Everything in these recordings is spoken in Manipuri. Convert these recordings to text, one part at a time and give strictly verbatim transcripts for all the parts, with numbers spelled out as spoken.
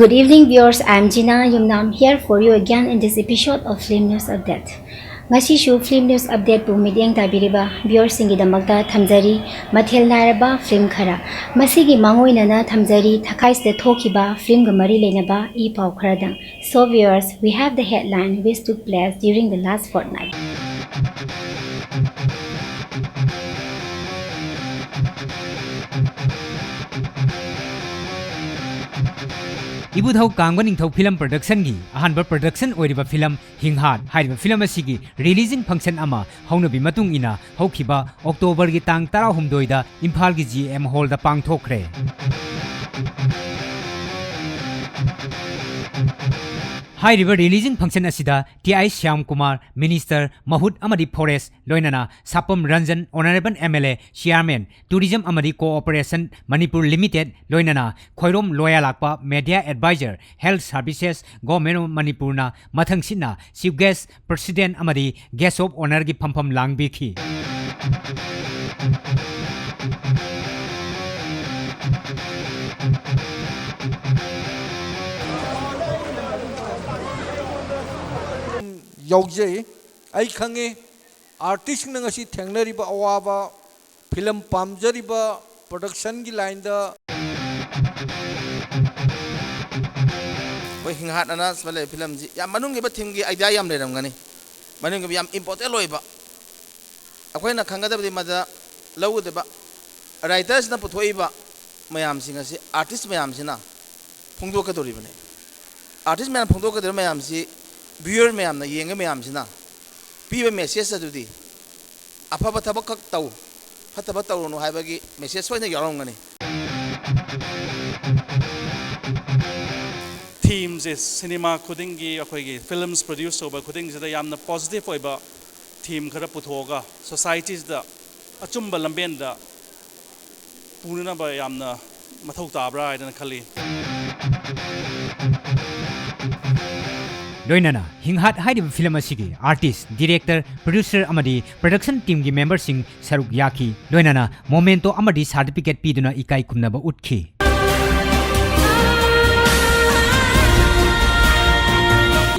Good evening, viewers. I am Jina Yumnam here for you again in this episode of Film News Update. ꯉꯁꯤꯁꯨ Film News Update ꯄꯨ ꯃꯤꯠꯌꯦꯡ ꯇꯥꯕꯤꯔꯤꯕ viewersꯁꯤꯡꯒꯤꯗꯃꯛꯇ ꯊꯝꯖꯔꯤ ꯃꯊꯦꯜ ꯅꯥꯏꯔꯕ film ꯈꯔ꯫ ꯃꯁꯤꯒꯤ ꯃꯥꯡꯑꯣꯏꯅꯅ ꯊꯝꯖꯔꯤ ꯊꯈꯥꯏꯁꯤꯗ ꯊꯣꯛꯈꯤꯕ filmꯒ ꯃꯔꯤ ꯂꯩꯅꯕ ꯏ ꯄꯥꯎ ꯈꯔꯗꯪ꯫ So viewers, we have the headline which took place during the last fortnight. ꯏꯕꯨꯙꯧ ꯀꯥꯡꯕ ꯅꯤꯡꯊꯧ film productionꯒꯤ ꯑꯍꯥꯟꯕ production ꯑꯣꯏꯔꯤꯕ film ꯍꯤꯡꯍꯥꯠ ꯍꯥꯏꯔꯤꯕ film ꯑꯁꯤꯒꯤ releasing function ꯑꯃ ꯍꯧꯅꯕꯤ ꯃꯇꯨꯡ ꯏꯟꯅ ꯍꯧꯈꯤꯕ Octoberꯒꯤ ꯇꯥꯡ ꯇꯔꯥꯍꯨꯝꯗꯣꯏꯗ ꯏꯝꯐꯥꯜꯒꯤ G M hallꯗ ꯄꯥꯡꯊꯣꯛꯈ꯭ꯔꯦ꯫ ꯍꯥꯏꯔꯤꯕ releasing function ꯑꯁꯤꯗ T I ꯁ꯭ꯌꯥꯝꯀꯨꯃꯥꯔ, Minister, ꯃꯍꯨꯠ ꯑꯃꯗꯤ Forest, ꯂꯣꯏꯅꯅ ꯁꯥꯄꯝ Ranjan, Honourable M L A, Chairman, Tourism ꯑꯃꯗꯤ Cooperation Manipur Limited, ꯂꯣꯏꯅꯅ Khoirom ꯂꯣꯌꯥꯂꯥꯛꯄ, Media Advisor, Health Services, Government of ꯃꯅꯤꯄꯨꯔꯅ ꯃꯊꯪꯁꯤꯠꯅ Chief Guest, President ꯑꯃꯗꯤ Guest of Honourꯒꯤ ꯐꯝꯐꯝ ꯂꯥꯡꯕꯤꯈꯤ꯫ ꯌꯥꯎꯖꯩ꯫ ꯑꯩ ꯈꯪꯉꯤ, artistꯁꯤꯡꯅ ꯉꯁꯤ ꯊꯦꯡꯅꯔꯤꯕ ꯑꯋꯥꯕ, film ꯄꯥꯝꯖꯔꯤꯕ productionꯒꯤ lineꯗ꯫ ꯑꯩꯈꯣꯏ ꯍꯤꯡꯍꯥꯠ ꯑꯅ ꯁꯤꯗ ꯂꯩꯕ filmꯁꯤ ꯌꯥꯝ ꯃꯅꯨꯡꯒꯤ ꯑꯣꯏꯕ themeꯒꯤ idea ꯌꯥꯝ ꯂꯩꯔꯝꯒꯅꯤ꯫ ꯃꯅꯨꯡꯒꯤ ꯑꯣꯏꯕ ꯌꯥꯝ important ꯑꯣꯏꯕ꯫ ꯑꯩꯈꯣꯏꯅ ꯈꯪꯒꯗꯕꯗꯤ ꯃꯗ ꯂꯧꯒꯗꯕ writersꯅ ꯄꯨꯊꯣꯛꯏꯕ ꯃꯌꯥꯝꯁꯤꯡ ꯑꯁꯤ artist ꯃꯌꯥꯝꯁꯤꯅ ꯐꯣꯡꯗꯣꯛꯀꯗꯧꯔꯤꯕꯅꯤ꯫ Artist ꯃꯌꯥꯝ ꯐꯣꯡꯗꯣꯛꯀꯗꯧꯔꯤꯕ ꯃꯌꯥꯝꯁꯤ viewer ꯃꯌꯥꯝꯅ, ꯌꯦꯡꯉꯤꯕ ꯃꯌꯥꯝꯁꯤꯅ ꯄꯤꯕ message ꯑꯗꯨꯗꯤ ꯑꯐꯕ ꯊꯕꯛ ꯈꯛ ꯇꯧ, ꯐꯠꯇꯕ ꯇꯧꯔꯨꯅꯨ ꯍꯥꯏꯕꯒꯤ message ꯁꯣꯏꯗꯅ ꯌꯥꯎꯔꯝꯒꯅꯤ꯫ Themeꯁꯦ cinema ꯈꯨꯗꯤꯡꯒꯤ, ꯑꯩꯈꯣꯏꯒꯤ films produce ꯇꯧꯕ ꯈꯨꯗꯤꯡꯁꯤꯗ ꯌꯥꯝꯅ positive ꯑꯣꯏꯕ theme ꯈꯔ ꯄꯨꯊꯣꯛꯑꯒ societyꯁꯤꯗ ꯑꯆꯨꯝꯕ ꯂꯝꯕꯦꯟꯗ ꯄꯨꯅꯅꯕ ꯌꯥꯝꯅ ꯃꯊꯧ ꯇꯥꯕ꯭ꯔꯥ ꯍꯥꯏꯗꯅ ꯈꯜꯂꯤ꯫ ꯂꯣꯏꯅꯅ ꯍꯤꯡꯍꯥꯠ ꯍꯥꯏꯔꯤꯕ film ꯑꯁꯤꯒꯤ artist, director, producer ꯑꯃꯗꯤ production teamꯒꯤ memberꯁꯤꯡ ꯁꯔꯨꯛ ꯌꯥꯈꯤ꯫ ꯂꯣꯏꯅꯅ memento ꯑꯃꯗꯤ certificate ꯄꯤꯗꯨꯅ ꯏꯀꯥꯏ ꯈꯨꯝꯅꯕ ꯎꯠꯈꯤ꯫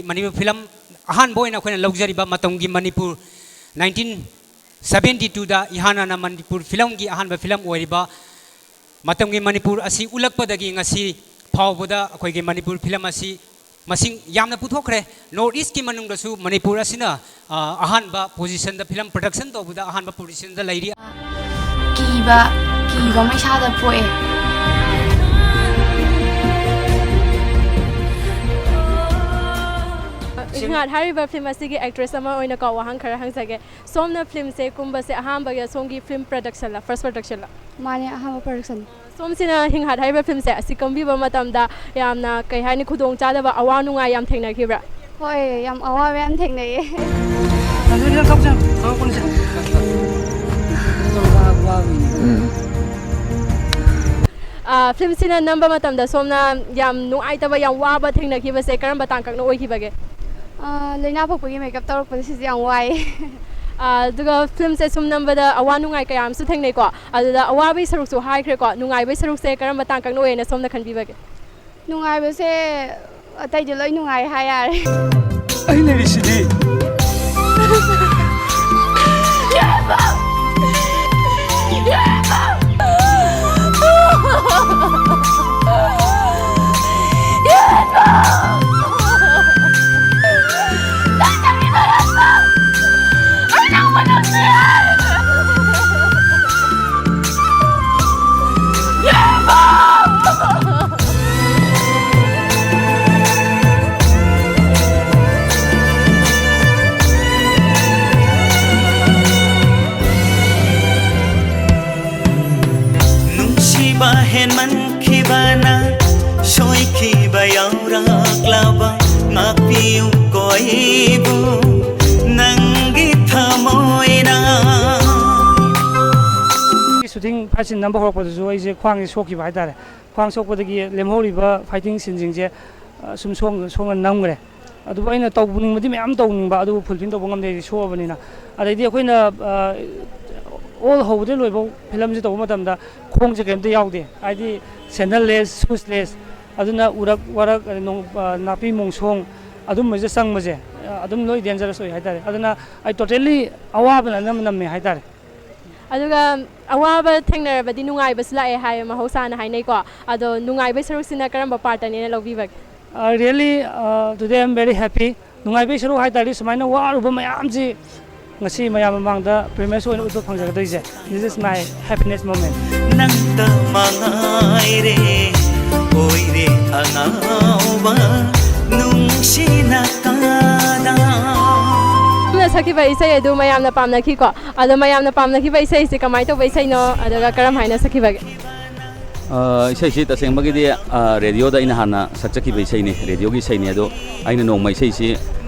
ꯃꯅꯤꯄꯨꯔ ꯐꯤꯂꯝ ꯑꯍꯥꯟꯕ ꯑꯣꯏꯅ ꯑꯩꯈꯣꯏꯅ ꯂꯧꯖꯔꯤꯕ ꯃꯇꯝꯒꯤ ꯃꯅꯤꯄꯨꯔ, ꯅꯥꯏꯟꯇꯤꯟ ꯁꯕꯦꯟꯇꯤ ꯇꯨꯗ ꯏꯍꯥꯟ ꯍꯥꯟꯅ ꯃꯅꯤꯄꯨꯔ ꯐꯤꯂꯝꯒꯤ ꯑꯍꯥꯟꯕ ꯐꯤꯂꯝ ꯑꯣꯏꯔꯤꯕ ꯃꯇꯝꯒꯤ ꯃꯅꯤꯄꯨꯔ ꯑꯁꯤ ꯎꯠꯂꯛꯄꯗꯒꯤ ꯉꯁꯤ ꯐꯥꯎꯕꯗ ꯑꯩꯈꯣꯏꯒꯤ ꯃꯅꯤꯄꯨꯔ ꯐꯤꯂꯝ ꯑꯁꯤ ꯃꯁꯤꯡ ꯌꯥꯝꯅ ꯄꯨꯊꯣꯛꯈ꯭ꯔꯦ꯫ ꯅꯣꯔꯠ ꯏꯁꯀꯤ ꯃꯅꯨꯡꯗꯁꯨ ꯃꯅꯤꯄꯨꯔ ꯑꯁꯤꯅ, ꯑ, ꯑꯍꯥꯟꯕ ꯄꯣꯖꯤꯁꯟꯗ ꯐꯤꯂꯝ ꯄ꯭ꯔꯗꯛꯁꯟ ꯇꯧꯕꯗ ꯑꯍꯥꯟꯕ ꯄꯣꯖꯤꯁꯟꯗ ꯂꯩꯔꯤ꯫ ꯀꯤꯕ, ꯀꯤꯕ ꯑꯃ ꯏꯁꯥꯗ ꯄꯣꯛꯑꯦ꯫ ꯍꯤꯡꯍꯥꯠ ꯍꯥꯏꯔꯤꯕ ꯐꯤꯂꯝ ꯑꯁꯤꯒꯤ ꯑꯦꯛꯇ꯭ꯔꯦꯁ ꯑꯃ ꯑꯣꯏꯅ ꯀꯣ ꯋꯥꯍꯪ ꯈꯔ ꯍꯪꯖꯒꯦ꯫ ꯁꯣꯝꯅ ꯐꯤꯂꯝꯁꯦ ꯀꯨꯝꯕꯁꯦ ꯑꯍꯥꯟꯕꯒꯤ ꯁꯣꯝꯒꯤ ꯐꯤꯂꯝ ꯄ꯭ꯔꯗꯛꯁꯟꯂ, ꯐꯥꯔꯁ ꯄ꯭ꯔꯗꯛꯁꯟꯂ? ꯃꯥꯅꯦ, ꯑꯍꯥꯟꯕ ꯄ꯭ꯔꯗꯛꯁꯟ꯫ ꯁꯣꯝꯁꯤꯅ ꯍꯤꯡꯍꯥꯠ ꯍꯥꯏꯔꯤꯕ ꯐꯤꯂꯝꯁꯦ ꯑꯁꯤ ꯀꯨꯝꯕꯤꯕ ꯃꯇꯝꯗ ꯌꯥꯝꯅ, ꯀꯩ ꯍꯥꯏꯅꯤ, ꯈꯨꯗꯣꯡꯆꯥꯗꯕ, ꯑꯋꯥ ꯅꯨꯡꯉꯥꯏ ꯌꯥꯝ ꯊꯦꯡꯅꯈꯤꯕ꯭ꯔꯥ? ꯍꯣꯏ, ꯌꯥꯝ ꯑꯋꯥꯕ ꯌꯥꯝ ꯊꯦꯡꯅꯩꯌꯦ꯫ ꯑꯗꯨꯗꯤ ꯅꯪ ꯊꯣꯛꯁꯦ, ꯊꯣꯛꯂꯛꯄꯅꯤꯁꯦ꯫ ꯎꯝ꯫ ꯑꯥ, ꯐꯤꯂꯝꯁꯤꯅ ꯅꯝꯕ ꯃꯇꯝꯗ ꯁꯣꯝꯅ ꯌꯥꯝ ꯅꯨꯡꯉꯥꯏꯇꯕ, ꯌꯥꯝ ꯋꯥꯕ ꯊꯦꯡꯅꯈꯤꯕꯁꯦ ꯀꯔꯝꯕ ꯇꯥꯡꯀꯛꯅ ꯑꯣꯏꯈꯤꯕꯒꯦ? ꯑꯥ, ꯂꯥꯏꯅꯥ ꯄꯣꯛꯄꯒꯤ ꯃꯦꯀꯞ ꯇꯧꯔꯛꯄꯗ ꯁꯤꯁꯦ ꯌꯥꯝ ꯋꯥꯏꯌꯦ꯫ ꯑꯥ, ꯑꯗꯨꯒ ꯐꯤꯂꯝꯁꯦ ꯁꯨꯝ ꯅꯝꯕꯗ ꯑꯋꯥ ꯅꯨꯡꯉꯥꯏ ꯀꯌꯥ ꯑꯃꯁꯨ ꯊꯦꯡꯅꯩꯀꯣ꯫ ꯑꯗꯨꯗ ꯑꯋꯥꯕꯒꯤ ꯁꯔꯨꯛꯁꯨ ꯍꯥꯏꯈ꯭ꯔꯦꯀꯣ, ꯅꯨꯡꯉꯥꯏꯕꯒꯤ ꯁꯔꯨꯛꯁꯦ ꯀꯔꯝꯕ ꯇꯥꯡꯀꯛꯅ ꯑꯣꯏꯌꯦꯅ ꯁꯣꯝꯅ ꯈꯟꯕꯤꯕꯒꯦ? ꯅꯨꯡꯉꯥꯏꯕꯁꯦ ꯑꯇꯩꯗꯤ ꯂꯣꯏ ꯅꯨꯡꯉꯥꯏ ꯍꯥꯏ ꯌꯥꯔꯦ꯫ ꯑꯩ ꯂꯩꯔꯤꯁꯤꯗꯤ꯫ ꯅꯨꯡꯁꯤꯕ ꯍꯦꯟꯃꯟꯈꯤꯕꯅ ꯁꯣꯏꯈꯤꯕ ꯌꯥꯎꯔꯛꯂꯕ ꯉꯥꯛꯄꯤꯌꯨ ꯀꯣ ꯑꯩꯕꯨ ꯅꯪꯒꯤ ꯊꯃꯣꯏꯅ꯫ ꯁꯨꯇꯤꯡ ꯐꯥꯏꯠ ꯁꯤꯟ ꯅꯝꯕ ꯍꯧꯔꯛꯄꯗꯁꯨ ꯑꯩꯁꯦ ꯈ꯭ꯋꯥꯡꯁꯦ ꯁꯣꯛꯈꯤꯕ ꯍꯥꯏꯇꯥꯔꯦ꯫ ꯈ꯭ꯋꯥꯡ ꯁꯣꯛꯄꯗꯒꯤ ꯂꯦꯝꯍꯧꯔꯤꯕ ꯐꯥꯏꯇꯤꯡ ꯁꯤꯟꯁꯤꯡꯁꯦ, ꯑ, ꯁꯨꯝ ꯁꯣꯡ-, ꯁꯣꯡꯅ ꯅꯝꯈ꯭ꯔꯦ꯫ ꯑꯗꯨꯕꯨ ꯑꯩꯅ ꯇꯧꯅꯤꯡꯕꯗꯤ ꯃꯌꯥꯝ ꯇꯧꯅꯤꯡꯕ, ꯑꯗꯨꯕꯨ ꯐꯨꯜꯐꯤꯜ ꯇꯧꯕ ꯉꯝꯗꯦ, ꯑꯩꯗꯤ ꯁꯣꯛꯑꯕꯅꯤꯅ꯫ ꯑꯗꯩꯗꯤ ꯑꯩꯈꯣꯏꯅ, ꯑ, ꯑꯣꯜ ꯍꯧꯕꯗꯩ ꯂꯣꯏꯐꯥꯎ ꯐꯤꯂꯝꯁꯦ ꯇꯧꯕ ꯃꯇꯝꯗ ꯈꯣꯡꯁꯦ ꯀꯩꯝꯇ ꯌꯥꯎꯗꯦ, ꯍꯥꯏꯗꯤ ꯁꯦꯟꯗꯜ ꯂꯦꯁ, ꯁꯨꯁ ꯂꯦꯁ, ꯑꯗꯨꯅ ꯎꯔꯛ ꯋꯥꯔꯛ, ꯑꯗꯩ ꯅꯣꯡ-, ꯑ, ꯅꯥꯄꯤ ꯃꯣꯡꯁꯣꯡ, ꯑꯗꯨꯝꯕꯁꯦ ꯆꯪꯕꯁꯦ ꯑꯗꯨꯝ ꯂꯣꯏ ꯗꯦꯟꯖꯔꯁ ꯑꯣꯏ ꯍꯥꯏꯇꯥꯔꯦ꯫ ꯑꯗꯨꯅ ꯑꯩ ꯇꯣꯇꯦꯜꯂꯤ ꯑꯋꯥꯕꯅ ꯑꯅꯝꯕ ꯅꯝꯃꯦ ꯍꯥꯏꯇꯥꯔꯦ꯫ ꯑꯗꯨꯒ ꯑꯋꯥꯕ ꯊꯦꯡꯅꯔꯕꯗꯤ ꯅꯨꯡꯉꯥꯏꯕꯁꯨ ꯂꯥꯛꯑꯦ ꯍꯥꯏ ꯃꯍꯧꯁꯥꯅ ꯍꯥꯏꯅꯩꯀꯣ꯫ ꯑꯗꯣ ꯅꯨꯡꯉꯥꯏꯕꯩ ꯁꯔꯨꯛꯁꯤꯅ ꯀꯔꯝꯕ ꯄꯥꯔꯠꯇꯅꯦꯅ ꯂꯧꯕꯤꯕꯒꯦ? Really, today I'm very happy. ꯅꯨꯡꯉꯥꯏꯕꯩ ꯁꯔꯨꯛ ꯍꯥꯏ ꯇꯥꯔꯗꯤ ꯁꯨꯃꯥꯏꯅ ꯋꯥꯔꯨꯕ ꯃꯌꯥꯝꯁꯤ ꯉꯁꯤ ꯃꯌꯥꯝ ꯃꯃꯥꯡꯗ ꯄ꯭ꯔꯤꯃꯤꯌꯔꯁ ꯑꯣꯏꯅ ꯎꯠꯄ ꯐꯪꯖꯒꯗꯣꯏꯁꯦ꯫ This is my happiness moment. ꯅꯪꯇ ꯃꯉꯥꯏꯔꯦ ꯑꯣꯏꯔꯦ ꯑꯉꯥꯎꯕ ꯅꯨꯡꯁꯤꯅ ꯀꯥꯗ꯫ ꯁꯣꯝꯅ ꯁꯛꯈꯤꯕ ꯏꯁꯩ ꯑꯗꯨ ꯃꯌꯥꯝꯅ ꯄꯥꯝꯅꯈꯤꯀꯣ꯫ ꯑꯗꯣ ꯃꯌꯥꯝꯅ ꯄꯥꯝꯅꯈꯤꯕ ꯏꯁꯩꯁꯦ ꯀꯃꯥꯏꯅ ꯇꯧꯕ ꯏꯁꯩꯅꯣ, ꯑꯗꯨꯒ ꯀꯔꯝ ꯍꯥꯏꯅ ꯁꯛꯈꯤꯕꯒꯦ? ꯑ, ꯏꯁꯩꯁꯤ ꯇꯁꯦꯡꯕꯒꯤꯗꯤ, ꯑ, ꯔꯦꯗꯤꯑꯣꯗ ꯑꯩꯅ ꯍꯥꯟꯅ ꯁꯛꯆꯈꯤꯕ ꯏꯁꯩꯅꯤ, ꯔꯦꯗꯤꯑꯣꯒꯤ ꯏꯁꯩꯅꯤ꯫ ꯑꯗꯣ ꯑꯩꯅ ꯅꯣꯡꯃ ꯏꯁꯩꯁꯤ,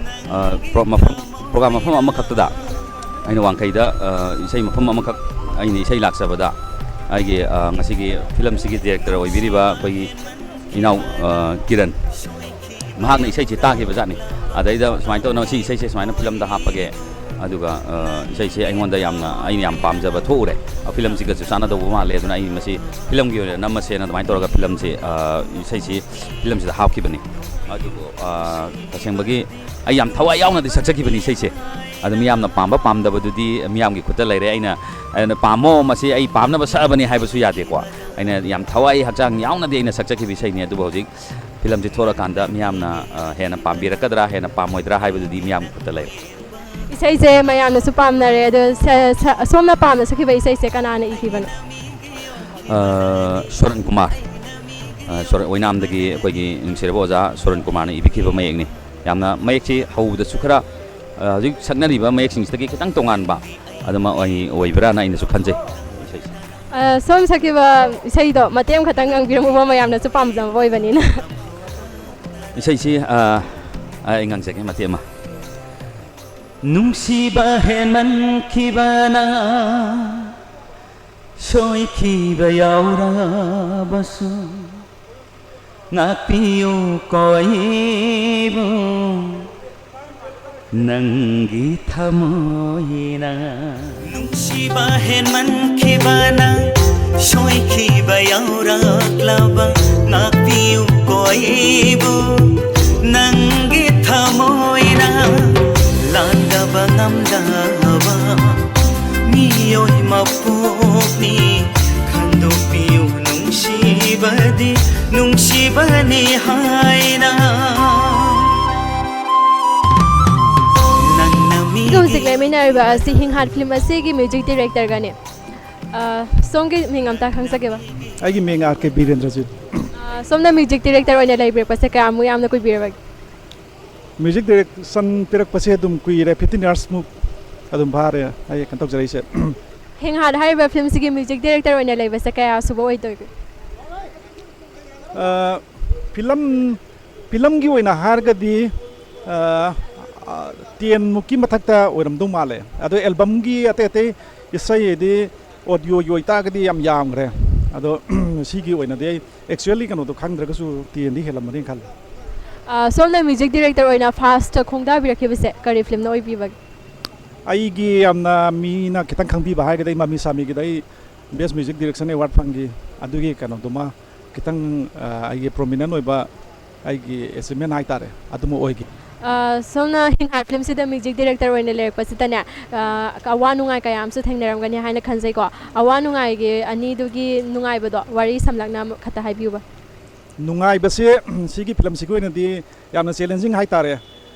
ꯑ, ꯄ꯭ꯔꯣ-, ꯃꯐꯝ, ꯄ꯭ꯔꯣꯒ꯭ꯔꯥꯝ ꯃꯐꯝ ꯑꯃꯈꯛꯇꯗ ꯑꯩꯅ ꯋꯥꯡꯈꯩꯗ, ꯑ, ꯏꯁꯩ ꯃꯐꯝ ꯑꯃꯈꯛ ꯑꯩꯅ ꯏꯁꯩ ꯂꯥꯛꯆꯕꯗ ꯑꯩꯒꯤ, ꯑ, ꯉꯁꯤꯒꯤ ꯐꯤꯂꯝꯁꯤꯒꯤ ꯗꯤꯔꯦꯛꯇꯔ ꯑꯣꯏꯕꯤꯔꯤꯕ ꯑꯩꯈꯣꯏꯒꯤ ꯏꯅꯥꯎ, ꯑ, ꯀꯤꯔꯟ, ꯃꯍꯥꯛꯅ ꯏꯁꯩꯁꯤ ꯇꯥꯈꯤꯕꯖꯥꯠꯅꯤ꯫ ꯑꯗꯩꯗ ꯁꯨꯃꯥꯏꯅ ꯇꯧꯗꯅ ꯁꯤ ꯏꯁꯩꯁꯦ ꯁꯨꯃꯥꯏꯅ ꯐꯤꯂꯝꯗ ꯍꯥꯞꯄꯒꯦ, ꯑꯗꯨꯒ, ꯑ, ꯏꯁꯩꯁꯦ ꯑꯩꯉꯣꯟꯗ ꯌꯥꯝꯅ, ꯑꯩꯅ ꯌꯥꯝ ꯄꯥꯝꯖꯕ ꯊꯣꯛꯎꯔꯦ, ꯑ, ꯐꯤꯂꯝꯁꯤꯒꯁꯨ ꯆꯥꯟꯅꯗꯧꯕ ꯃꯥꯜꯂꯦ, ꯑꯗꯨꯅ ꯑꯩ ꯃꯁꯤ ꯐꯤꯂꯝꯒꯤ ꯑꯣꯏꯅ ꯅꯝꯃꯁꯦꯅ ꯑꯗꯨꯃꯥꯏꯅ ꯇꯧꯔꯒ ꯐꯤꯂꯝꯁꯤ, ꯑ, ꯏꯁꯩꯁꯤ ꯐꯤꯂꯝꯁꯤꯗ ꯍꯥꯞꯈꯤꯕꯅꯤ꯫ ꯑꯗꯨꯕꯨ, ꯑ, ꯇꯁꯦꯡꯕꯒꯤ ꯑꯩ ꯌꯥꯝ ꯊꯋꯥꯏ ꯌꯥꯎꯅꯗꯤ ꯁꯛꯆꯈꯤꯕꯅꯤ ꯏꯁꯩꯁꯦ꯫ ꯑꯗꯨ ꯃꯤꯌꯥꯝꯅ ꯄꯥꯝꯕ ꯄꯥꯝꯗꯕꯗꯨꯗꯤ ꯃꯤꯌꯥꯝꯒꯤ ꯈꯨꯠꯇ ꯂꯩꯔꯦ꯫ ꯑꯩꯅ, ꯑꯩꯅ "ꯄꯥꯝꯃꯣ, ꯃꯁꯤ ꯑꯩ ꯄꯥꯝꯅꯕ ꯁꯛꯑꯕꯅꯤ" ꯍꯥꯏꯕꯁꯨ ꯌꯥꯗꯦꯀꯣ꯫ ꯑꯩꯅ ꯌꯥꯝ ꯊꯋꯥꯏ ꯍꯛꯆꯥꯡ ꯌꯥꯎꯅꯗꯤ ꯑꯩꯅ ꯁꯛꯆꯈꯤꯕ ꯏꯁꯩꯅꯤ꯫ ꯑꯗꯨꯕꯨ ꯍꯧꯖꯤꯛ ꯐꯤꯂꯝꯁꯤ ꯊꯣꯛꯂꯀꯥꯟꯗ ꯃꯤꯌꯥꯝꯅ, ꯑ, ꯍꯦꯟꯅ ꯄꯥꯝꯕꯤꯔꯛꯀꯗ꯭ꯔꯥ, ꯍꯦꯟꯅ ꯄꯥꯝꯃꯣꯏꯗ꯭ꯔꯥ ꯍꯥꯏꯕꯗꯨꯗꯤ ꯃꯤꯌꯥꯝꯒꯤ ꯈꯨꯠꯇ ꯂꯩꯔꯦ꯫ ꯏꯁꯩꯁꯦ ꯃꯌꯥꯝꯅꯁꯨ ꯄꯥꯝꯅꯔꯦ꯫ ꯑꯗꯣ ꯁ-, ꯁ-, ꯁꯣꯝꯅ ꯄꯥꯝꯅ ꯁꯛꯈꯤꯕ ꯏꯁꯩꯁꯦ ꯀꯅꯥꯅ ꯏꯈꯤꯕꯅꯣ? ꯑ, ꯁꯣꯔꯟ ꯀꯨꯃꯥꯔ꯫ ꯑ, ꯁꯣꯔ-, ꯑꯣꯏꯅꯥꯝꯗꯒꯤ ꯑꯩꯈꯣꯏꯒꯤ ꯅꯨꯡꯁꯤꯔꯕ ꯑꯣꯖꯥ ꯁꯣꯔꯟ ꯀꯨꯃꯥꯔꯅ ꯏꯕꯤꯈꯤꯕ ꯃꯌꯦꯛꯅꯤ꯫ ꯌꯥꯝꯅ ꯃꯌꯦꯛꯁꯤ ꯍꯧꯕꯗꯁꯨ ꯈꯔ, ꯑ, ꯍꯧꯖꯤꯛ ꯁꯛꯅꯔꯤꯕ ꯃꯌꯦꯛꯁꯤꯡꯁꯤꯗꯒꯤ ꯈꯤꯇꯪ ꯇꯣꯉꯥꯟꯕ ꯑꯗꯨꯃ ꯑꯣꯏ-, ꯑꯣꯏꯕ꯭ꯔꯥꯅ ꯑꯩꯅꯁꯨ ꯈꯟꯖꯩ꯫ ꯑ, ꯁꯣꯝ ꯁꯛꯈꯤꯕ ꯏꯁꯩꯗꯣ ꯃꯇꯦꯛ ꯑꯃꯈꯛꯇꯪ ꯉꯪꯕꯤꯔꯝꯃꯨꯕ, ꯃꯌꯥꯝꯅꯁꯨ ꯄꯥꯝꯖꯕ ꯑꯣꯏꯕꯅꯤꯅ꯫ ꯏꯁꯩꯁꯤ, ꯑ, ꯑꯩ ꯉꯪꯖꯒꯦ ꯃꯇꯦꯛ ꯑꯃ꯫ ꯅꯨꯡꯁꯤꯕ ꯍꯦꯟꯃꯟꯈꯤꯕꯅ ꯁꯣꯏꯈꯤꯕ ꯌꯥꯎꯔꯕꯁꯨ ꯉꯥꯛꯄꯤꯌꯨ ꯀꯣ ꯑꯩꯕꯨ ꯅꯪꯒꯤ ꯊꯃꯣꯏꯅ꯫ ꯅꯨꯡꯁꯤꯕ ꯍꯦꯟꯃꯟꯈꯤꯕꯅ ꯁꯣꯏꯈꯤꯕ ꯌꯥꯎꯔꯛꯂꯕ ꯉꯥꯛꯄꯤꯌꯨ ꯀꯣ ꯑꯩꯕꯨ ꯅꯪꯒꯤ ꯃꯤꯑꯣꯏ ꯃꯄꯣꯛꯅꯤ ꯈꯟꯗꯣꯛꯄꯤꯌꯨ ꯅꯨꯡꯁꯤꯕꯗꯤ ꯅꯨꯡꯁꯤꯕꯅꯤ ꯍꯥꯏꯅ꯫ ꯅꯪꯅ ꯑꯩꯒ ꯍꯧꯖꯤꯛ ꯃꯤꯒꯤ ꯂꯩꯃꯤꯟꯅꯔꯤꯕ ꯑꯁꯤ ꯍꯤꯡꯍꯥꯠ ꯐꯤꯂꯝ ꯑꯁꯤꯒꯤ ꯃ꯭ꯌꯨꯖꯤꯛ ꯗꯤꯔꯦꯛꯇꯔꯒꯅꯤ꯫ ꯑ, ꯁꯣꯝꯒꯤ ꯃꯤꯡ ꯑꯝꯇ ꯈꯪꯖꯒꯦꯕ? ꯑꯩꯒꯤ ꯃꯤꯡ ꯑꯥꯔ ꯀꯦ ꯕꯤꯔꯦꯟꯗ꯭ꯔꯖꯤꯠ꯫ ꯑ, ꯁꯣꯝꯅ ꯃ꯭ꯌꯨꯖꯤꯛ ꯗꯤꯔꯦꯛꯇꯔ ꯑꯣꯏꯅ ꯂꯩꯕꯤꯔꯛꯄꯁꯦ ꯀꯌꯥꯃꯨꯛ ꯌꯥꯝꯅ ꯀꯨꯏꯕꯤꯔꯕꯒꯦ? ꯃ꯭ꯌꯨꯖꯤꯛ ꯗꯤꯔꯦꯛꯁꯟ ꯄꯤꯔꯛꯄꯁꯦ ꯑꯗꯨꯝ ꯀꯨꯏꯔꯦ, fifteen years ꯃꯨꯛ ꯑꯗꯨꯝ ꯐꯥꯔꯦ ꯑꯩ ꯀꯩꯅꯣ ꯇꯧꯖꯔꯛꯏꯁꯦ꯫ ꯍꯤꯡꯍꯥꯠ ꯍꯥꯏꯔꯤꯕ ꯐꯤꯂꯝꯁꯤꯒꯤ ꯃ꯭ꯌꯨꯖꯤꯛ ꯗꯤꯔꯦꯛꯇꯔ ꯑꯣꯏꯅ ꯂꯩꯕꯁꯦ ꯀꯌꯥ ꯁꯨꯕ ꯑꯣꯏꯗꯣꯏꯒꯦ? ꯑ, ꯐꯤꯂꯝ, ꯐꯤꯂꯝꯒꯤ ꯑꯣꯏꯅ ꯍꯥꯏꯔꯒꯗꯤ, ꯑ, ꯑ, ten ꯃꯨꯛꯀꯤ ꯃꯊꯛꯇ ꯑꯣꯏꯔꯝꯗꯧ ꯃꯥꯜꯂꯦ꯫ ꯑꯗꯣ ꯑꯦꯜꯕꯝꯒꯤ ꯑꯇꯩ ꯑꯇꯩ ꯏꯁꯩ ꯍꯥꯏꯗꯤ ꯑꯣꯗꯤꯑꯣꯒꯤ ꯑꯣꯏꯇꯥꯔꯒꯗꯤ ꯌꯥꯝ ꯌꯥꯝꯈ꯭ꯔꯦ꯫ ꯑꯗꯣ ꯁꯤꯒꯤ ꯑꯣꯏꯅꯗꯤ ꯑꯩ actually ꯀꯩꯅꯣꯗꯣ ꯈꯪꯗ꯭ꯔꯒꯁꯨ tenꯗꯤ ꯍꯦꯜꯂꯝꯃꯅꯤ ꯈꯜꯂꯦ꯫ ꯑ, ꯁꯣꯝꯅ ꯃ꯭ꯌꯨꯖꯤꯛ ꯗꯤꯔꯦꯛꯇꯔ ꯑꯣꯏꯅ ꯐꯥꯔꯁꯇ ꯈꯣꯡꯗꯥꯕꯤꯔꯛꯈꯤꯕꯁꯦ ꯀꯔꯤ ꯐꯤꯂꯝꯅ ꯑꯣꯏꯕꯤꯕꯒꯦ? ꯑꯩꯒꯤ ꯌꯥꯝꯅ ꯃꯤꯅ ꯈꯤꯇꯪ ꯈꯪꯕꯤꯕ ꯍꯥꯏꯔꯒꯗꯤ ꯑꯩ ꯃꯃꯤ ꯁꯥꯃꯤꯒꯤꯗ ꯑꯩ Best Music Direction Award ꯐꯪꯈꯤ꯫ ꯑꯗꯨꯒꯤ ꯀꯩꯅꯣꯗꯨꯃ ꯈꯤꯇꯪ, ꯑ, ꯑꯩꯒꯤ prominent ꯑꯣꯏꯕ ꯑꯩꯒꯤ achievement ꯍꯥꯏꯇꯥꯔꯦ, ꯑꯗꯨꯃ ꯑꯣꯏꯈꯤ꯫ ꯑ, ꯁꯣꯝꯅ ꯍꯤꯡꯍꯥꯠ ꯐꯤꯂꯝꯁꯤꯗ ꯃ꯭ꯌꯨꯖꯤꯛ ꯗꯤꯔꯦꯛꯇꯔ ꯑꯣꯏꯅ ꯂꯩꯔꯛꯄꯁꯤꯗꯅꯦ, ꯑ, ꯑꯋꯥ ꯅꯨꯡꯉꯥꯏ ꯀꯌꯥ ꯑꯃꯁꯨ ꯊꯦꯡꯅꯔꯝꯒꯅꯤ ꯍꯥꯏꯅ ꯈꯟꯖꯩꯀꯣ꯫ ꯑꯋꯥ ꯅꯨꯡꯉꯥꯏꯒꯤ ꯑꯅꯤꯗꯨꯒꯤ ꯅꯨꯡꯉꯥꯏꯕꯗꯣ ꯋꯥꯔꯤ ꯁꯝꯂꯞꯅ ꯑꯃꯨꯛ ꯈꯛꯇ ꯍꯥꯏꯕꯤꯌꯨꯕ꯫ ꯅꯨꯡꯉꯥꯏꯕꯁꯦ, ꯁꯤꯒꯤ ꯐꯤꯂꯝꯁꯤꯒꯤ ꯑꯣꯏꯅꯗꯤ ꯌꯥꯝꯅ challenging ꯍꯥꯏꯇꯥꯔꯦ꯫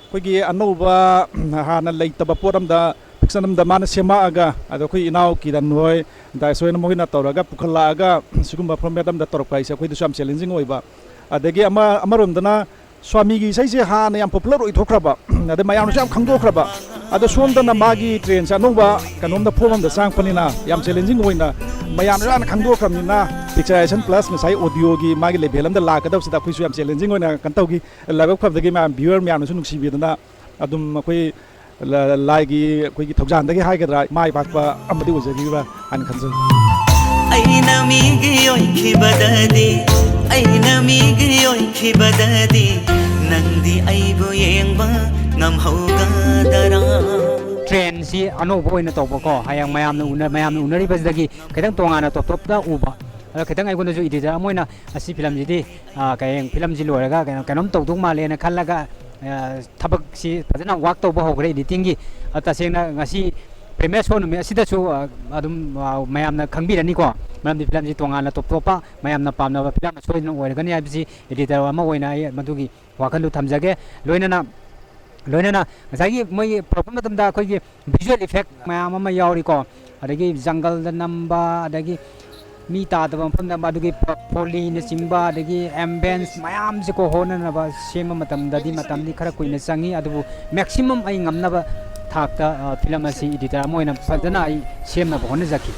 ꯑꯩꯈꯣꯏꯒꯤ ꯑꯅꯧꯕ, ꯍꯥꯟꯅ ꯂꯩꯇꯕ ꯄꯣꯠ ꯑꯝꯗ, fiction ꯑꯝꯗ ꯃꯥꯅ ꯁꯦꯝꯃꯛꯑꯒ, ꯑꯗꯣ ꯑꯩꯈꯣꯏ ꯏꯅꯥꯎ ꯀꯤꯔꯟ ꯍꯣꯏ, ꯗꯥꯏꯁ ꯍꯣꯏꯅ ꯃꯈꯣꯏꯅ ꯇꯧꯔꯒ ꯄꯨꯈꯠꯂꯛꯑꯒ ꯁꯤꯒꯨꯝꯕ format ꯑꯝꯗ ꯇꯧꯔꯛꯄ ꯍꯥꯏꯁꯦ ꯑꯩꯈꯣꯏꯗꯁꯨ ꯌꯥꯝ challenging ꯑꯣꯏꯕ꯫ ꯑꯗꯒꯤ ꯑꯃ, ꯑꯃꯔꯣꯝꯗꯅ ꯁ꯭ꯋꯥꯃꯤꯒꯤ ꯏꯁꯩꯁꯦ ꯍꯥꯟꯅ ꯌꯥꯝ popular ꯑꯣꯏꯊꯣꯛꯈ꯭ꯔꯕ, ꯑꯗꯩ ꯃꯌꯥꯝꯅꯁꯨ ꯌꯥꯝ ꯈꯪꯗꯣꯛꯈ꯭ꯔꯕ, ꯑꯗꯣ ꯁꯣꯝꯗꯅ ꯃꯥꯒꯤ trendꯁꯦ ꯑꯅꯧꯕ ꯀꯩꯅꯣꯝꯗ form ꯑꯝꯗ ꯆꯪꯉꯛꯄꯅꯤꯅ ꯌꯥꯝ challenging ꯑꯣꯏꯅ ꯃꯌꯥꯝꯅꯁꯨ ꯍꯥꯟꯅ ꯈꯪꯗꯣꯛꯈ꯭ꯔꯕꯅꯤꯅ picturization plus ꯉꯁꯥꯏ audioꯒꯤ ꯃꯥꯒꯤ level ꯑꯝꯗ ꯂꯥꯛꯀꯗꯕꯁꯤꯗ ꯑꯩꯈꯣꯏꯁꯨ ꯌꯥꯝ challenging ꯑꯣꯏꯅ ꯀꯩꯅꯣ ꯇꯧꯈꯤ꯫ ꯂꯥꯏꯕꯛ ꯐꯕꯗꯒꯤ ꯃꯌꯥꯝ viewer ꯃꯌꯥꯝꯅꯁꯨ ꯅꯨꯡꯁꯤꯕꯤꯗꯅ ꯑꯗꯨꯝ ꯑꯩꯈꯣꯏ ꯂ-, ꯂꯥꯏꯒꯤ ꯑꯩꯈꯣꯏꯒꯤ ꯊꯧꯖꯥꯜꯗꯒꯤ ꯍꯥꯏꯒꯗ꯭ꯔꯥ, ꯃꯥꯏ ꯄꯥꯛꯄ ꯑꯃꯗꯤ ꯑꯣꯏꯖꯈꯤꯕ꯭ꯔꯥ ꯍꯥꯏꯅ ꯈꯟꯖꯩ꯫ ꯑꯩꯅ ꯃꯤꯒꯤ ꯑꯣꯏꯈꯤꯕꯗꯗꯤ, ꯑꯩꯅ ꯃꯤꯒꯤ ꯑꯣꯏꯈꯤꯕꯗꯗꯤ, ꯅꯪꯗꯤ ꯑꯩꯕꯨ ꯌꯦꯡꯕ ꯉꯝꯍꯧꯒꯗꯔꯥ? Trendꯁꯤ ꯑꯅꯧꯕ ꯑꯣꯏꯅ ꯇꯧꯕꯀꯣ, ꯍꯌꯦꯡ ꯃꯌꯥꯝꯅ ꯎꯅ-, ꯃꯌꯥꯝꯅ ꯎꯅꯔꯤꯕꯁꯤꯗꯒꯤ ꯈꯤꯇꯪ ꯇꯣꯉꯥꯟꯅ top topꯇ ꯎꯕ, ꯑꯗꯣ ꯈꯤꯇꯪ ꯑꯩꯉꯣꯟꯗꯁꯨ editor ꯑꯃ ꯑꯣꯏꯅ ꯑꯁꯤ ꯐꯤꯂꯝꯁꯤꯗꯤ, ꯑ, ꯍꯌꯦꯡ ꯐꯤꯂꯝꯁꯤ ꯂꯣꯏꯔꯒ ꯀꯩꯅꯣ, ꯀꯩꯅꯣꯝ ꯇꯧꯗꯧ ꯃꯥꯜꯂꯦꯅ ꯈꯜꯂꯒ, ꯑ, ꯊꯕꯛꯁꯤ ꯐꯖꯅ work ꯇꯧꯕ ꯍꯧꯈ꯭ꯔꯦ editingꯒꯤ꯫ ꯑ, ꯇꯁꯦꯡꯅ ꯉꯁꯤ premiere show ꯅꯨꯃꯤꯠ ꯑꯁꯤꯗꯁꯨ, ꯑ, ꯑꯗꯨꯝ, ꯑ, ꯃꯌꯥꯝꯅ ꯈꯪꯕꯤꯔꯅꯤꯀꯣ꯫ ꯃꯔꯝꯗꯤ ꯐꯤꯂꯝꯁꯤ ꯇꯣꯉꯥꯟꯅ ꯇꯣꯞ ꯇꯣꯞꯄ ꯃꯌꯥꯝꯅ ꯄꯥꯝꯅꯕ ꯐꯤꯂꯝ ꯑꯃ ꯁꯣꯏꯗꯅ ꯑꯣꯏꯔꯒꯅꯤ ꯍꯥꯏꯕꯁꯤ editor ꯑꯃ ꯑꯣꯏꯅ ꯑꯩ ꯃꯗꯨꯒꯤ ꯋꯥꯈꯜꯗꯨ ꯊꯝꯖꯒꯦ꯫ ꯂꯣꯏꯅꯅ, ꯂꯣꯏꯅꯅ ꯉꯁꯥꯏꯒꯤ ꯃꯣꯏꯒꯤ ꯄꯨꯔꯛꯄ ꯃꯇꯝꯗ ꯑꯩꯈꯣꯏꯒꯤ visual effect ꯃꯌꯥꯝ ꯑꯃ ꯌꯥꯎꯔꯤꯀꯣ, ꯑꯗꯒꯤ ꯖꯪꯒꯜꯗ ꯅꯝꯕ, ꯑꯗꯒꯤ ꯃꯤ ꯇꯥꯗꯕ ꯃꯐꯝꯗ ꯃꯗꯨꯒꯤ ꯐꯣꯂꯤꯅꯆꯤꯡꯕ, ꯑꯗꯒꯤ ambience ꯃꯌꯥꯝꯁꯦꯀꯣ ꯍꯣꯠꯅꯅꯕ ꯁꯦꯝꯕ ꯃꯇꯝꯗꯗꯤ ꯃꯇꯝꯗꯤ ꯈꯔ ꯀꯨꯏꯅ ꯆꯪꯉꯤ, ꯑꯗꯨꯕꯨ maximum ꯑꯩ ꯉꯝꯅꯕ ꯊꯥꯛꯇ, ꯑ, ꯐꯤꯂꯝ ꯑꯁꯤ editor ꯑꯃ ꯑꯣꯏꯅ ꯐꯖꯅ ꯑꯩ ꯁꯦꯝꯅꯕ ꯍꯣꯠꯅꯖꯈꯤ꯫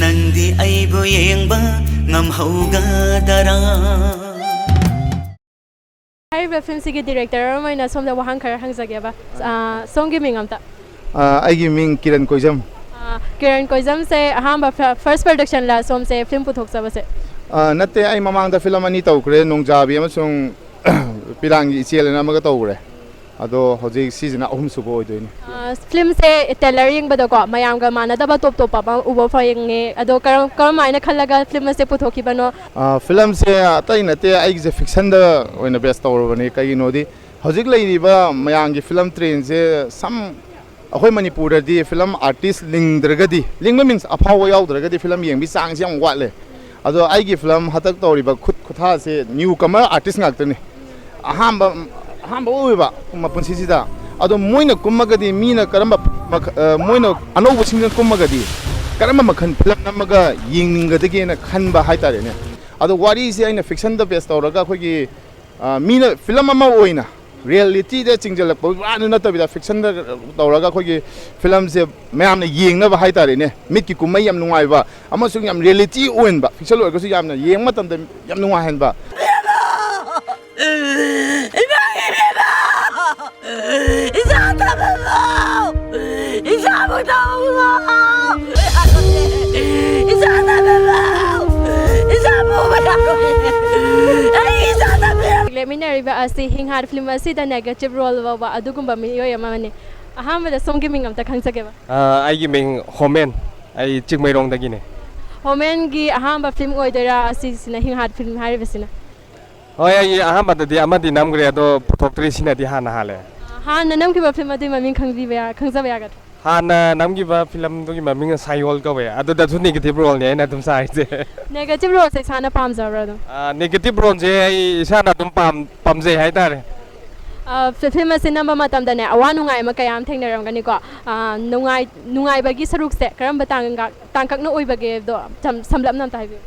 ꯅꯪꯗꯤ ꯑꯩꯕꯨ ꯌꯦꯡꯕ ꯉꯝꯍꯧꯒꯗꯔꯥ? ꯍꯥꯏꯔꯤꯕ ꯐꯤꯂꯝꯁꯤꯒꯤ ꯗꯤꯔꯦꯛꯇꯔ ꯑꯃ ꯑꯣꯏꯅ ꯁꯣꯝꯗ ꯋꯥꯍꯪ ꯈꯔ ꯍꯪꯖꯒꯦꯕ꯫ ꯑꯥ, ꯁꯣꯝꯒꯤ ꯃꯤꯡ ꯑꯝꯇ꯫ ꯑꯥ, ꯑꯩꯒꯤ ꯃꯤꯡ ꯀꯤꯔꯟ ꯀꯣꯏꯖꯝ꯫ ꯑꯥ, ꯀꯤꯔꯟ ꯀꯣꯏꯖꯝꯁꯦ ꯑꯍꯥꯟꯕ ꯐ- first production ꯂ ꯁꯣꯝꯁꯦ ꯐꯤꯂꯝ ꯄꯨꯊꯣꯛꯆꯕꯁꯦ? ꯑꯥ, ꯅꯠꯇꯦ, ꯑꯩ ꯃꯃꯥꯡꯗ ꯐꯤꯂꯝ ꯑꯅꯤ ꯇꯧꯈ꯭ꯔꯦ, ꯅꯣꯡꯖꯥꯕꯤ ꯑꯃꯁꯨꯡ ꯄꯤꯔꯥꯡꯒꯤ ꯏꯆꯦꯜ ꯑꯅ ꯑꯃꯒ ꯇꯧꯈ꯭ꯔꯦ꯫ ꯑꯗꯣ ꯍꯧꯖꯤꯛ ꯁꯤꯁꯤꯅ ꯑꯍꯨꯝꯁꯨꯕ ꯑꯣꯏꯗꯣꯏꯅꯤ꯫ ꯑꯥ, ꯐꯤꯂꯝꯁꯦ ꯇ꯭ꯔꯦꯂꯔ ꯌꯦꯡꯕꯗꯀꯣ ꯃꯌꯥꯝꯒ ꯃꯥꯟꯅꯗꯕ ꯇꯣꯞ ꯇꯣꯞꯄ ꯑꯃ ꯎꯕ ꯐꯪꯉꯦ꯫ ꯑꯗꯣ ꯀꯔꯝ ꯀꯔꯝ ꯍꯥꯏꯅ ꯈꯜꯂꯒ ꯐꯤꯂꯝ ꯑꯁꯦ ꯄꯨꯊꯣꯛꯈꯤꯕꯅꯣ? ꯑꯥ, ꯐꯤꯂꯝꯁꯦ ꯑꯇꯩ ꯅꯠꯇꯦ, ꯑꯩꯒꯤꯁꯦ ꯐꯤꯛꯁꯟꯗ ꯑꯣꯏꯅ ꯕꯦꯁ ꯇꯧꯔꯕꯅꯤ꯫ ꯀꯩꯒꯤꯅꯣꯗꯤ ꯍꯧꯖꯤꯛ ꯂꯩꯔꯤꯕ ꯃꯌꯥꯝꯒꯤ ꯐꯤꯂꯝ ꯇ꯭ꯔꯦꯟꯁꯦ ꯁꯝ ꯑꯩꯈꯣꯏ ꯃꯅꯤꯄꯨꯔꯗꯗꯤ ꯐꯤꯂꯝ ꯑꯥꯔꯇꯤꯁ ꯂꯤꯡꯗ꯭ꯔꯒꯗꯤ, ꯂꯤꯡꯕ ꯃꯤꯟꯁ ꯑꯐꯥꯎꯕ ꯌꯥꯎꯗ꯭ꯔꯒꯗꯤ ꯐꯤꯂꯝ ꯌꯦꯡꯕꯒꯤ ꯆꯥꯡꯁꯦ ꯌꯥꯝ ꯋꯥꯠꯂꯦ꯫ ꯑꯗꯣ ꯑꯩꯒꯤ ꯐꯤꯂꯝ ꯍꯟꯗꯛ ꯇꯧꯔꯤꯕ ꯈꯨꯠ ꯈꯨꯊꯥꯁꯦ ꯅ꯭ꯌꯨ ꯀꯃꯔ ꯑꯥꯔꯇꯤꯁ ꯉꯥꯛꯇꯅꯤ꯫ ꯑꯍꯥꯟꯕ ꯑꯍꯥꯟꯕ ꯑꯣꯏꯕ ꯃꯄꯨꯟꯁꯤꯁꯤꯗ꯫ ꯑꯗꯣ ꯃꯣꯏꯅ ꯀꯨꯝꯃꯒꯗꯤ ꯃꯤꯅ ꯀꯔꯝꯕ ꯃꯈ- ꯑ, ꯃꯣꯏꯅ ꯑꯅꯧꯕꯁꯤꯡꯅ ꯀꯨꯝꯃꯒꯗꯤ ꯀꯔꯝꯕ ꯃꯈꯜ ꯐꯤꯂꯝ ꯅꯝꯃꯒ ꯌꯦꯡꯅꯤꯡꯒꯗꯒꯦꯅ ꯈꯟꯕ ꯍꯥꯏꯇꯥꯔꯦꯅꯦ꯫ ꯑꯗꯣ ꯋꯥꯔꯤꯁꯦ ꯑꯩꯅ ꯐꯤꯛꯁꯟꯗ ꯕꯦꯁ ꯇꯧꯔꯒ ꯑꯩꯈꯣꯏꯒꯤ, ꯑ, ꯃꯤꯅ ꯐꯤꯂꯝ ꯑꯃ ꯑꯣꯏꯅ ꯔꯤꯌꯦꯂꯤꯇꯤꯗ ꯆꯤꯡꯁꯤꯜꯂꯛꯄ ꯋꯥꯗꯨ ꯅꯠꯇꯕꯤꯗ ꯐꯤꯛꯁꯟꯗ ꯇꯧꯔꯒ ꯑꯩꯈꯣꯏꯒꯤ ꯐꯤꯂꯝꯁꯦ ꯃꯌꯥꯝꯅ ꯌꯦꯡꯅꯕ ꯍꯥꯏꯇꯥꯔꯦꯅꯦ꯫ ꯃꯤꯠꯀꯤ ꯀꯨꯝꯍꯩ ꯌꯥꯝ ꯅꯨꯡꯉꯥꯏꯕ ꯑꯃꯁꯨꯡ ꯌꯥꯝ ꯔꯤꯌꯦꯂꯤꯇꯤ ꯑꯣꯏꯍꯟꯕ, ꯐꯤꯛꯁꯟ ꯑꯣꯏꯔꯒꯁꯨ ꯌꯥꯝꯅ ꯌꯦꯡꯕ ꯃꯇꯝꯗ ꯌꯥꯝ ꯅꯨꯡꯉꯥꯏꯍꯟꯕ꯫ ꯏꯃꯥ ꯏꯕꯦꯝꯃ! ꯏꯆꯥ ꯊꯝꯃꯝꯃꯣ! ꯏꯆꯥꯕꯨ ꯊꯝꯃꯝꯃꯣ! ꯏꯆꯥ ꯊꯝꯃꯝꯃꯣ! ꯏꯆꯥ ꯄꯨꯕ ꯌꯥꯔꯣꯏ! ꯑꯩ ꯏꯆꯥ ꯊꯝꯕꯤꯔꯝꯃꯣ! ꯂꯦꯞꯃꯤꯟꯅꯔꯤꯕ ꯑꯁꯤ ꯍꯤꯡꯍꯥꯠ ꯐꯤꯂꯝ ꯑꯁꯤꯗ negative role ꯂꯧꯕ ꯑꯗꯨꯒꯨꯝꯕ ꯃꯤꯑꯣꯏ ꯑꯃꯅꯤ꯫ ꯑꯍꯥꯟꯕꯗ ꯁꯣꯝꯒꯤ ꯃꯤꯡ ꯑꯝꯇ ꯈꯪꯖꯒꯦꯕ? ꯑ, ꯑꯩꯒꯤ ꯃꯤꯡ ꯍꯣꯃꯦꯟ꯫ ꯑꯩ ꯆꯤꯡꯃꯩꯔꯣꯡꯗꯒꯤꯅꯦ꯫ ꯍꯣꯃꯦꯟꯒꯤ ꯑꯍꯥꯟꯕ ꯐꯤꯂꯝ ꯑꯣꯏꯗꯣꯏꯔꯥ ꯑꯁꯤꯁꯤꯅ, ꯍꯤꯡꯍꯥꯠ ꯐꯤꯂꯝ ꯍꯥꯏꯔꯤꯕꯁꯤꯅ? ꯍꯣꯏ, ꯑꯩ ꯑꯍꯥꯟꯕꯗꯗꯤ ꯑꯃꯗꯤ ꯅꯝꯈ꯭ꯔꯦ, ꯑꯗꯣ ꯄꯨꯊꯣꯛꯇ꯭ꯔꯤ, ꯁꯤꯅꯗꯤ ꯍꯥꯟꯅ ꯍꯥꯜꯂꯦ꯫ ꯍꯥꯟꯅ ꯅꯝꯈꯤꯕ ꯐꯤꯂꯝ ꯑꯗꯨꯒꯤ ꯃꯃꯤꯡ ꯈꯪꯕꯤꯕ ꯌꯥ-, ꯈꯪꯖꯕ ꯌꯥꯒꯗ꯭ꯔꯥ? ꯍꯥꯟꯅ ꯅꯝꯈꯤꯕ ꯐꯤꯂꯝꯗꯨꯒꯤ ꯃꯃꯤꯡ ꯁꯥꯏꯌꯣꯜ ꯀꯧꯋꯦ, ꯑꯗꯨꯗꯁꯨ ꯅꯦꯒꯦꯇꯤꯚ ꯔꯣꯜꯅꯦ ꯑꯩꯅ ꯑꯗꯨꯝ ꯁꯥꯔꯤꯁꯦ꯫ ꯅꯦꯒꯦꯇꯤꯚ ꯔꯣꯜꯁꯦ ꯏꯁꯥꯅ ꯄꯥꯝꯖꯕ꯭ꯔꯥ ꯑꯗꯨꯝ? ꯅꯦꯒꯦꯇꯤꯚ ꯔꯣꯜꯁꯦ ꯑꯩ ꯏꯁꯥꯅ ꯑꯗꯨꯝ ꯄꯥꯝ ꯄꯥꯝꯖꯩ ꯍꯥꯏꯇꯥꯔꯦ꯫ ꯑ, ꯐꯤ- ꯐꯤꯂꯝ ꯑꯁꯤ ꯅꯝꯕ ꯃꯇꯝꯗꯅꯦ, ꯑꯋꯥ ꯅꯨꯡꯉꯥꯏ ꯑꯃ ꯀꯌꯥ ꯑꯃ ꯊꯦꯡꯅꯔꯝꯒꯅꯤꯀꯣ꯫ ꯑ, ꯅꯨꯡꯉꯥꯏ ꯅꯨꯡꯉꯥꯏꯕꯒꯤ ꯁꯔꯨꯛꯁꯦ ꯀꯔꯝꯕ ꯇꯥꯡꯀꯛ ꯇꯥꯡꯀꯛꯅ ꯑꯣꯏꯕꯒꯦꯗꯣ ꯁꯝ- ꯁꯝꯂꯞꯅ ꯑꯝꯇ ꯍꯥꯏꯕꯤꯌꯨ꯫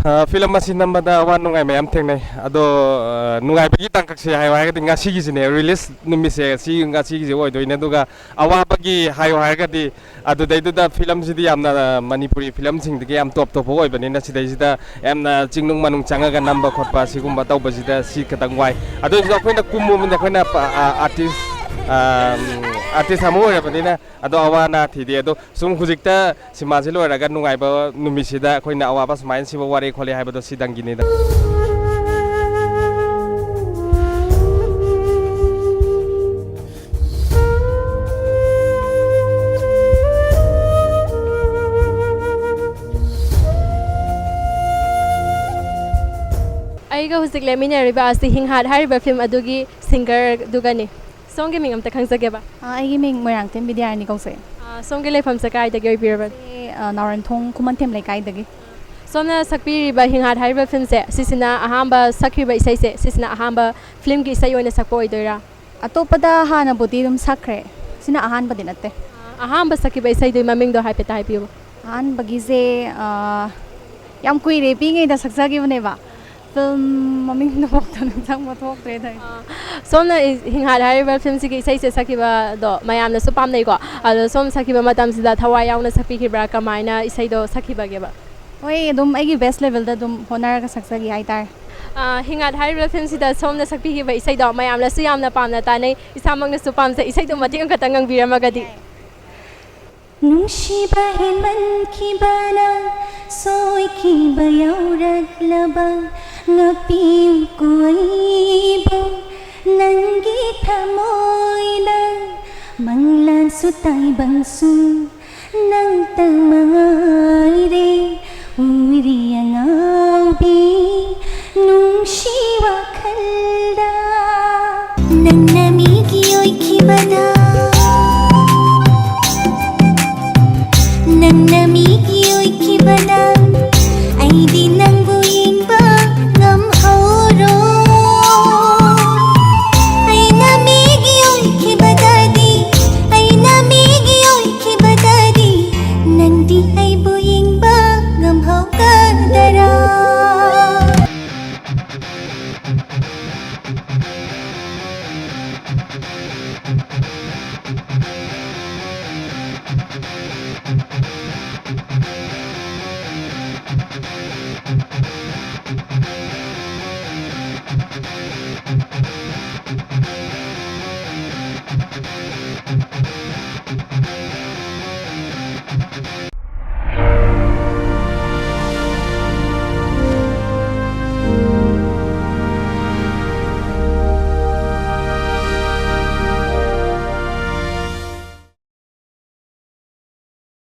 ꯑ, ꯐꯤꯂꯝ ꯑꯁꯤ ꯅꯝꯕꯗ ꯑꯋꯥ ꯅꯨꯡꯉꯥꯏ ꯃꯌꯥꯝ ꯊꯦꯡꯅꯩ, ꯑꯗꯣ ꯑ, ꯅꯨꯡꯉꯥꯏꯕꯒꯤ ꯇꯥꯡꯀꯛꯁꯦ ꯍꯥꯏꯌꯣ ꯍꯥꯏꯔꯒꯗꯤ ꯉꯁꯤꯒꯤꯁꯤꯅꯦ, ꯔꯤꯂꯤꯁ ꯅꯨꯃꯤꯠꯁꯦ ꯁꯤ ꯉꯁꯤꯒꯤꯁꯦ ꯑꯣꯏꯗꯣꯏꯅꯦ꯫ ꯑꯗꯨꯒ ꯑꯋꯥꯕꯒꯤ ꯍꯥꯏꯌꯣ ꯍꯥꯏꯔꯒꯗꯤ ꯑꯗꯨꯗꯩꯗꯨꯗ ꯐꯤꯂꯝꯁꯤꯗꯤ ꯌꯥꯝꯅ, ꯑ, ꯃꯅꯤꯄꯨꯔꯤ ꯐꯤꯂꯝꯁꯤꯡꯗꯒꯤ ꯌꯥꯝ ꯇꯣꯞ ꯇꯣꯞꯄ ꯑꯣꯏꯕꯅꯤꯅ, ꯁꯤꯗꯩꯁꯤꯗ ꯌꯥꯝꯅ ꯆꯤꯡꯅꯨꯡ ꯃꯅꯨꯡ ꯆꯪꯉꯒ ꯅꯝꯕ ꯈꯣꯠꯄ ꯁꯤꯒꯨꯝꯕ ꯇꯧꯕꯁꯤꯗ ꯁꯤ ꯈꯤꯇꯪ ꯋꯥꯏ꯫ ꯑꯗꯨ ꯑꯣꯏꯔꯁꯨ ꯑꯩꯈꯣꯏꯅ ꯀꯨꯝꯃꯨꯕꯗ ꯑꯩꯈꯣꯏꯅ ꯄ- ꯑ, ꯑꯥꯔꯇꯤꯁ ꯑ, ꯑꯥꯔꯇꯤꯁ ꯑꯃ ꯑꯣꯏꯔꯕꯅꯤꯅ ꯑꯗꯣ ꯑꯋꯥ ꯑꯅꯥ ꯊꯤꯗꯦ꯫ ꯑꯗꯣ ꯁꯨꯝ ꯍꯧꯖꯤꯛꯇ ꯁꯤꯃꯥꯁꯤ ꯂꯣꯏꯔꯒ ꯅꯨꯡꯉꯥꯏꯕ ꯅꯨꯃꯤꯠꯁꯤꯗ ꯑꯩꯈꯣꯏꯅ ꯑꯋꯥꯕ ꯁꯨꯃꯥꯏꯅ ꯁꯤꯕ ꯋꯥꯔꯦ ꯈꯣꯠꯂꯦ ꯍꯥꯏꯕꯗꯣ ꯁꯤꯗꯪꯒꯤꯅꯤꯗ꯫ ꯑꯩꯒ ꯍꯧꯖꯤꯛ ꯂꯦꯞꯃꯤꯟꯅꯔꯤꯕ ꯑꯁꯤ ꯍꯤꯡꯍꯥꯠ ꯍꯥꯏꯔꯤꯕ ꯐꯤꯂꯝ ꯑꯗꯨꯒꯤ ꯁꯤꯡꯒꯔꯗꯨꯒꯅꯤ꯫ ꯁꯣꯝꯒꯤ ꯃꯤꯡ ꯑꯝꯇ ꯈꯪꯖꯒꯦꯕ? ꯑꯥ, ꯑꯩꯒꯤ ꯃꯤꯡ ꯃꯣꯏꯔꯥꯡꯊꯦꯝ ꯕꯤꯗ꯭ꯌꯥꯔꯥꯅꯤ ꯀꯧꯖꯩ꯫ ꯑ, ꯁꯣꯝꯒꯤ ꯂꯩꯐꯝꯁꯦ ꯀꯥꯏꯗꯒꯤ ꯑꯣꯏꯕꯤꯔꯕꯅꯣ? ꯑꯩ, ꯑꯥ, ꯅꯥꯎꯔꯦꯝꯊꯣꯡ ꯈꯨꯃꯟꯊꯦꯝ ꯂꯩꯀꯥꯏꯗꯒꯤ꯫ ꯁꯣꯝꯅ ꯁꯛꯄꯤꯔꯤꯕ ꯍꯤꯡꯍꯥꯠ ꯍꯥꯏꯔꯤꯕ ꯐꯤꯂꯝꯁꯦ, ꯁꯤꯁꯤꯅ ꯑꯍꯥꯟꯕ ꯁꯛꯈꯤꯕ ꯏꯁꯩꯁꯦ, ꯁꯤꯁꯤꯅ ꯑꯍꯥꯟꯕ ꯐꯤꯂꯝꯒꯤ ꯏꯁꯩ ꯑꯣꯏꯅ ꯁꯛꯄ ꯑꯣꯏꯗꯣꯏꯔꯥ? ꯑꯇꯣꯞꯄꯗ ꯍꯥꯟꯅꯕꯨꯗꯤ ꯑꯗꯨꯝ ꯁꯛꯈ꯭ꯔꯦ, ꯁꯤꯅ ꯑꯍꯥꯟꯕꯗꯤ ꯅꯠꯇꯦ꯫ ꯑ, ꯑꯍꯥꯟꯕ ꯁꯛꯈꯤꯕ ꯏꯁꯩꯗꯨꯒꯤ ꯃꯃꯤꯡꯗꯣ ꯍꯥꯏꯐꯦꯠꯇ ꯍꯥꯏꯕꯤꯌꯨ꯫ ꯑꯍꯥꯟꯕꯒꯤꯁꯦ, ꯑꯥ, ꯌꯥꯝ ꯀꯨꯏꯔꯦ, ꯄꯤꯛꯏꯉꯩꯗ ꯁꯛꯆꯈꯤꯕꯅꯦꯕ꯫ ꯐꯤꯂꯝ ꯃꯃꯤꯡꯗꯨꯐꯥꯎꯗ ꯅꯤꯡꯁꯤꯡꯕ ꯊꯣꯛꯇ꯭ꯔꯦ ꯇꯧꯔꯤꯁꯦ꯫ ꯁꯣꯝꯅ ꯏ- ꯍꯤꯡꯍꯥꯠ ꯍꯥꯏꯔꯤꯕ ꯐꯤꯂꯝꯁꯤꯒꯤ ꯏꯁꯩꯁꯦ ꯁꯛꯈꯤꯕꯗꯣ ꯃꯌꯥꯝꯅꯁꯨ ꯄꯥꯝꯅꯩꯀꯣ꯫ ꯑꯗꯣ ꯁꯣꯝ ꯁꯛꯈꯤꯕ ꯃꯇꯝꯁꯤꯗ ꯊꯋꯥꯏ ꯌꯥꯎꯅ ꯁꯛꯄꯤꯈꯤꯕ꯭ꯔꯥ? ꯀꯃꯥꯏꯅ ꯏꯁꯩꯗꯣ ꯁꯛꯈꯤꯕꯒꯦꯕ? ꯍꯣꯏ, ꯑꯗꯨꯝ ꯑꯩꯒꯤ ꯕꯦꯁ ꯂꯦꯚꯦꯜꯗ ꯑꯗꯨꯝ ꯍꯣꯠꯅꯔꯒ ꯁꯛꯆꯒꯦ ꯍꯥꯏꯇꯥꯔꯦ꯫ ꯑ, ꯍꯤꯡꯍꯥꯠ ꯍꯥꯏꯔꯤꯕ ꯐꯤꯂꯝꯁꯤꯗ ꯁꯣꯝꯅ ꯁꯛꯄꯤꯈꯤꯕ ꯏꯁꯩꯗꯣ ꯃꯌꯥꯝꯅꯁꯨ ꯌꯥꯝꯅ ꯄꯥꯝꯅ ꯇꯥꯅꯩ, ꯏꯁꯥꯃꯛꯅꯁꯨ ꯄꯥꯝꯖꯩ꯫ ꯏꯁꯩꯗꯣ ꯃꯇꯦꯛ ꯑꯃꯈꯛꯇꯪ ꯉꯪꯕꯤꯔꯝꯃꯒꯗꯤ꯫ ꯅꯨꯡꯁꯤꯕ ꯍꯦꯟꯃꯟꯈꯤꯕꯅ ꯁꯣꯏꯈꯤꯕ ꯌꯥꯎꯔꯛꯂꯕ ꯉꯥꯛꯄꯤꯌꯨꯀꯣ ꯑꯩꯕꯨ ꯅꯪꯒꯤ ꯊꯃꯣꯏꯗ ꯃꯪꯂꯥꯟꯁꯨ ꯇꯥꯏꯕꯪꯁꯨ ꯅꯪꯇ ꯃꯉꯥꯏꯔꯦ ꯎꯔꯤ ꯑꯉꯥꯎꯕꯤ ꯅꯨꯡꯁꯤ ꯋꯥꯈꯜꯗ꯫ ꯅꯪꯅ ꯃꯤꯒꯤ ꯑꯣꯏꯈꯤꯕꯗ, ꯅꯪꯅ ꯃꯤꯒꯤ ꯑꯣꯏꯈꯤꯕꯗ, ꯑꯩꯗꯤ ꯅꯪꯕꯨ ꯌꯦꯡꯕ ꯉꯝꯍꯧꯔꯣꯏ꯫ ꯑꯩꯅ ꯃꯤꯒꯤ ꯑꯣꯏꯈꯤꯕꯗꯗꯤ, ꯑꯩꯅ ꯃꯤꯒꯤ ꯑꯣꯏꯈꯤꯕꯗꯗꯤ, ꯅꯪꯗꯤ ꯑꯩꯕꯨ ꯌꯦꯡꯕ ꯉꯝꯍꯧꯒꯗꯔꯥ?